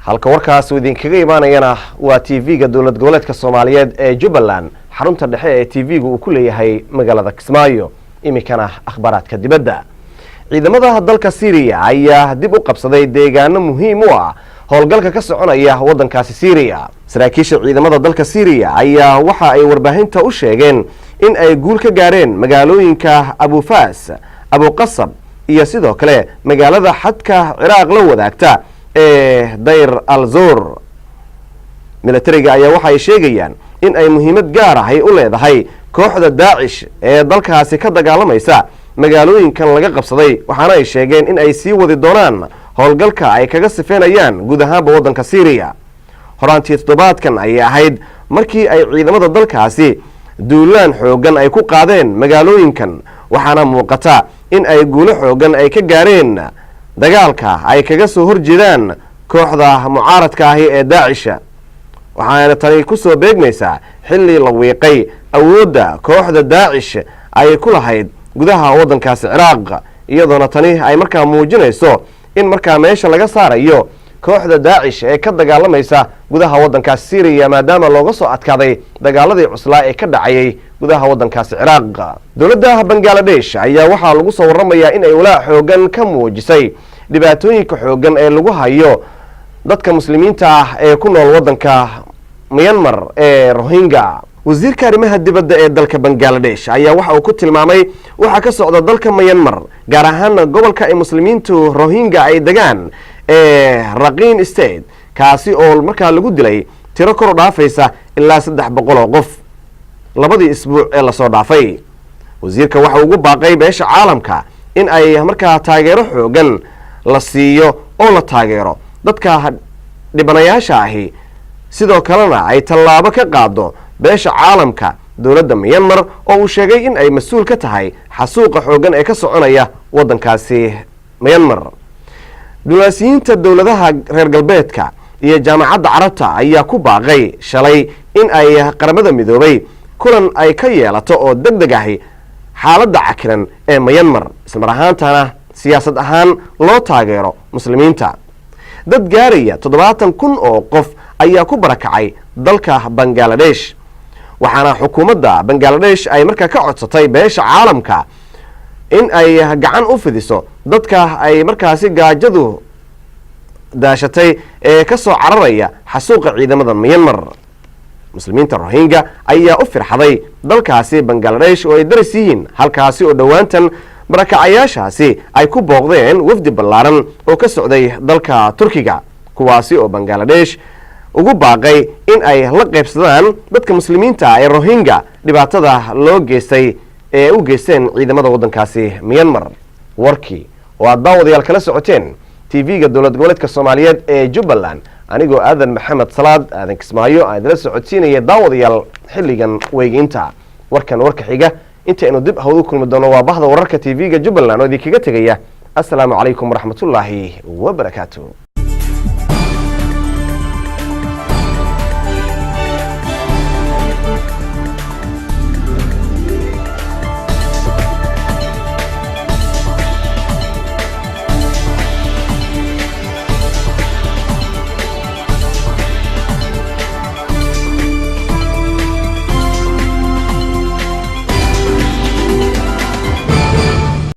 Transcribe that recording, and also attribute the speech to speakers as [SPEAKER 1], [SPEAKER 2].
[SPEAKER 1] Halka warkaas uu idinkaga imaanayana waa TV-ga Dowlad Goboleedka Soomaaliyeed ee Jubbaland, xarunta dhexe ee TV-ga uu ku leeyahay magaalada Kismaayo. Iminkana akhbaaraadka dibadda. Ciidamada dalka Syriya ayaa dib u qabsaday deegaano muhiim u ah howlgalka ka soconaya waddankaasi Syriya. Saraakiisha ciidamada dalka Syriya ayaa waxa ay warbaahinta u sheegeen in ay guul ka gaareen magaalooyinka Abufaas, Abuqasab iyo sidoo kale magaalada xadka Ciraaq la wadaagta ee Dayr al Zur. Militariga ayaa waxa ay sheegayaan in ay muhiimad gaar ahay u leedahay kooxda Daacish ee dalkaasi ka dagaalamaysa magaalooyinkan laga qabsaday, waxaana ay sheegeen in ay sii wadi doonaan howlgalka ay kaga sifeynayaan guud ahaanba waddanka Syriya. Horaantii toddobaadkan ayay ahayd markii ay ciidamada dalkaasi duulaan xooggan ay ku qaadeen magaalooyinkan, waxaana muuqata in ay guulo xooggan ay ka gaareen dagaalka ay kaga soo horjeedaan kooxda mucaaradka ahi ee Daacisha. Waxaana tani ku soo beegmaysaa xilli la wiiqay awoodda kooxda Daacish ay ku lahayd gudaha waddankaasi Ciraaq, iyadoona tani ay markaa muujinayso in markaa meesha laga saarayo kooxda Daacish ee ka dagaalamaysa gudaha waddankaasi Syriya, maadaama looga soo adkaaday dagaaladii cuslaa ee ka dhacayay gudaha waddankaasi Ciraaq. Dowladda Bangaladesh ayaa waxaa lagu soo waramayaa in ay walaac xoogan ka muujisay dhibaatooyinka xoogan ee lagu hayo dadka Muslimiinta ah ee ku nool waddanka Myanmar ee Rohingya. Wasiirka arrimaha dibadda ee dalka Bangaladesh ayaa waxa uu ku tilmaamay waxaa ka socda dalka Myanmar, gaar ahaana gobolka ay Muslimiintu Rohingya ay degaan ee Rakhine State, kaasi oo markaa lagu dilay tiro kor u dhaafaysa ilaa 300 oo qof labadii isbuuc ee lasoo dhaafay. Wasiirka waxa ugu baaqay beesha caalamka in ay markaa taageero xoogan la siiyo oo la taageero dadka dhibanayaasha ahi, sidoo kalena ay tallaabo ka qaado beesha caalamka dowladda Myanmar oo uu sheegay in ay mas-uul ka tahay xasuuqa xooggan ee ka soconaya waddankaasi Myanmar. Diblomaasiyiinta dowladaha reer galbeedka iyo Jaamacadda Carabta ayaa ku baaqay shalay in ay Qaramada Midoobay kulan ay ka yeelato oo deg deg ahi xaaladda cakiran ee Myanmar, islamar ahaantana siyaasad ahaan loo taageero Muslimiinta. Dad gaaraya 70,000 oo qof ayaa ku barakacay dalka Bangaladesh, waxaana xukuumadda Bangaladesh ay markaa ka codsatay beesha caalamka in ay gacan u fidiso dadka ay markaasi gaajadu daashatay ee ka soo cararaya xasuuqa ciidamada Myanmar. Muslimiinta Rohingya ayaa u firxaday dalkaasi Bangaladesh oo ay daris yihiin, halkaasi oo dhowaantan barakacayaashaasi ay ku booqdeen wafdi ballaaran oo ka socday dalka Turkiga, kuwaasi oo Bangaladesh ugu baaqay in ay la qaybsadaan dadka Muslimiinta ee Rohingya dhibaatada loo geystay ee u geysteen ciidamada waddankaasi Myanmar. Warkii oo aad daawadayaal kala socoteen TV-ga Dowlad Goboleedka Soomaaliyeed ee Jubbaland, anigoo Aadan Maxamed Salaad Aadan Kismaayo aan idila socodsiinaya daawadayaal xilligan weygiinta. Warkan warka xiga intaynu dib hawd u kulmi doono, waa bahda wararka TV-ga Jubbaland oo idinkaga tegaya. Assalaamu calaykum waraxmatullaahi wabarakaatu.